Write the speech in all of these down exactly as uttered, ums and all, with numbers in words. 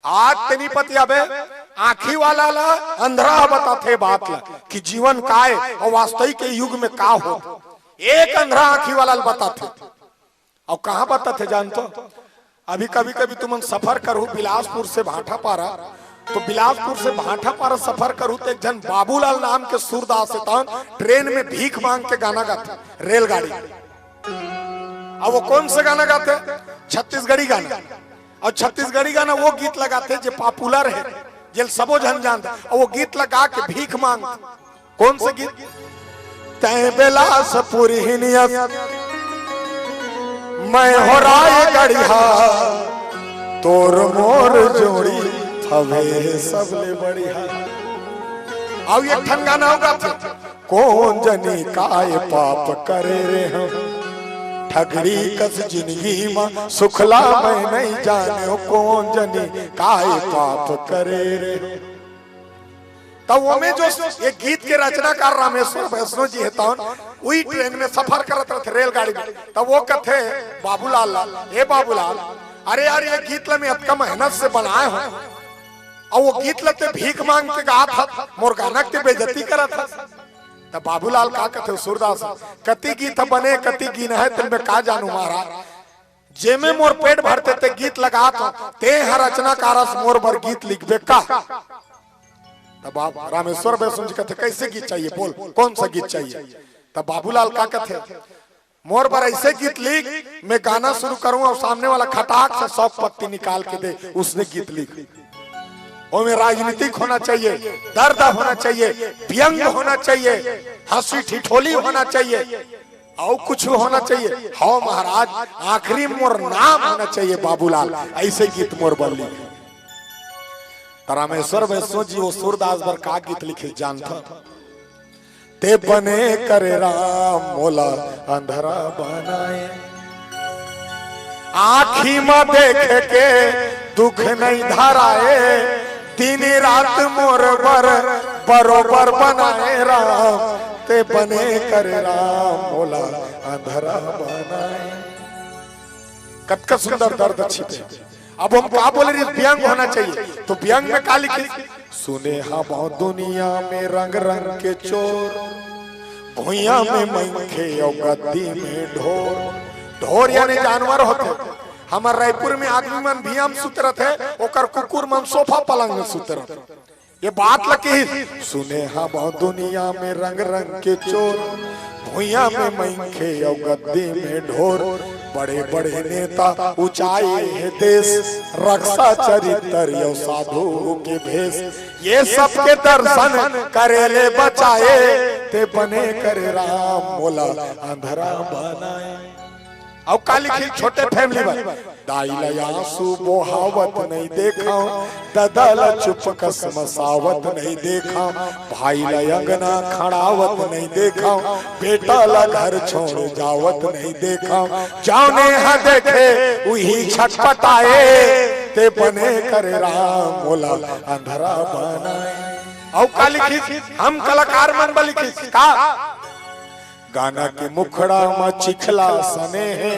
आज तेनी पतियाबे, आँखी वाला ला अंधरा ह बताथे बात ला कि जीवन का ए अउ वास्तविक के युग में का हो। एक अंधरा आँखी वाला ला बताथे। अउ कहाँ बताथे जानथो? अभी कभी कभी तुमन सफर करहू बिलासपुर से भाटापारा, तो बिलासपुर से भाटापारा सफर करहू तो एक झन बाबूलाल नाम के सूरदास हे, तौन ट्रेन में भीख मांग के गाना गाथे, रेलगाड़ी। अब वो कौन से गाना गाथे? छत्तीसगढ़ी गाना। अउ छत्तीसगढ़ी गाना वो गीत ला गाथे जे popular हे, जेल सबो झन जानथे। अउ वो गीत ला गा के भीख मांग, कौन से गीत? तैं बेलासपुर हिनियस, मैं हो रायगढ़िया, तोर मोर जोड़ी हवे सबले बढ़िया। अउ एक ठन गाना अउ गाथे, कौन जनी काय पाप करे रे हम, ठगरी कस जिंदगी मा सुखला मैं नहीं जाने, कौन जनी काय पाप करे रे हम। तब वो में जो ये गीत के रचनाकार रामेश्वर वैष्णव जी हे, तौन वही ट्रेन में सफर करत रहथे, रेलगाड़ी में। तब वो कथे बाबूलाल ला, "ए बाबूलाल, अरे यार, ये गीत ला मैं अतका मेहनत से बनाए हूँ, अउ वो गीत ला ते भीख मांग के गात हस, मोर गाना के बेइज्जती करत हस।" तब बाबूलाल का कथे, सूरदास, "कति गीत बने, कति गीन हे, तेन में का जानू महाराज, जेमे मोर पेट भरथे ते गीत ला गात हूँ, ते ह रचनाकार अस, मोर बर गीत लिखबे का?" तब बाब रामेश्वर वैष्णव जी कथे, "कैसे गीत चाहिए, बोल, कौन सा गीत चाहिए?" तब बाबूलाल का कथे, "मोर बर ऐसे गीत लिख, मैं गाना शुरू करूं अउ सामने वाला खटाक से सौंफ पत्ती निकाल के दे, उसने गीत लिख। ओमे राजनीतिक होना चाहिए, दर्द होना चाहिए, व्यंग होना चाहिए, हंसी ठिठोली होना चाहिए, अउ कुछ होना चाहिए। हव महाराज, आखिरी मोर नाम होना चाहिए बाबूलाल, ऐसे गीत मोर बर लिख।" त रामेश्वर वैष्णव जी वो सूरदास बर का गीत लिखे जानथव? ते बने करे राम मोला अंधरा बनाए, आँखी म देखे के दुख नहीं धराए, दिन रात मोर बर बरोबर बनाए राम, ते बने करे राम मोला अंधरा बनाए। कतका सुंदर दर्द छिपे। अब हम का बोले रहिस, व्यंग होना चाहिए, तो व्यंग में का लिखिस? सुने हवं दुनिया में रंग रंग के चोर, भुइयां में मनखे अउ गद्दी में ढोर। ढोर यानी जानवर होथे। हमर रायपुर में आदमी मन भुइयां में सुते रथे, ओकर कुकुर मन सोफा पलंग में सुते रथे। ये बात ल किहिस, सुने हवं दुनिया में रंग रंग के चोर, भुइयां में मनखे अउ गद्दी में ढोर। बड़े बड़े नेता उचाए हे देश, रक्षा चरित्र अउ साधु के भेष। ये सबके दर्शन करे ले बचाए, ते बने करे राम मोला अंधरा बनाए। अउ का लिखिस छोटे family बर? दाई ल आंसू बोहावत नहीं देखंव, ददा ल चुप कस मसावत नहीं देखंव, भाई ल अंगना खड़ावत नहीं देखंव, बेटा ल घर छोड़ जावत नहीं देखंव। जउने ह देखे उही छटपटाए, ते बने करे राम मोला अंधरा बनाए। अउ का लिखिस? हम कलाकार मन बर लिखिस का? गाना के मुखड़ा म चिखला सने हे।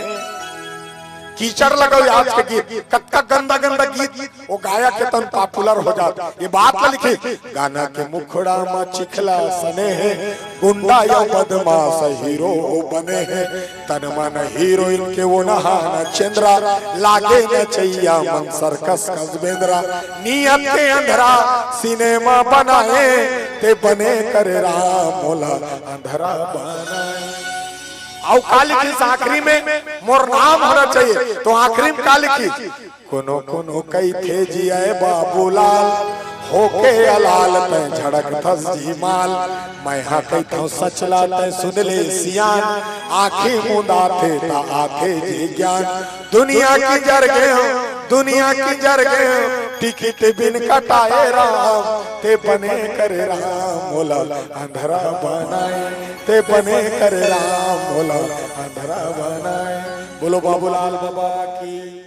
कीचड़ लगो आज के गीत, कतका गंदा गंदा गीत वो गायक के तन popular हो जात। ये बात ल लिखिस, गाना के मुखड़ा म चिखला सने हे, गुंडा या बदमाश हीरो बने हे, तन मन हीरोइन के वो नहाना चंद्रा, लागे नचैया मन सर्कस कस बेंदरा, नियत के अंधरा सिनेमा बनाए, ते बने करे राम मोला अंधरा बनाए। अउ का लिखिस आखिरी में, मोर नाम होना चाहिए, तो आखिरी में का लिखिस? कोनो कोनो कहिथे जी आए बाबूलाल, होके अलाल तैं झड़कथस जी माल। मैं हा कहिथंव सच ला तैं सुन ले सियान, आँखी मुंदाथे त आथे जी ज्ञान। दुनिया किंजर गेंव, दुनिया किंजर गेंव, टिकट बिन कटाए राम, ते बने करे राम मोला अंधरा बनाए, ते बने करे राम मोला अंधरा बनाए। बोलो बाबूलाल बाबा की।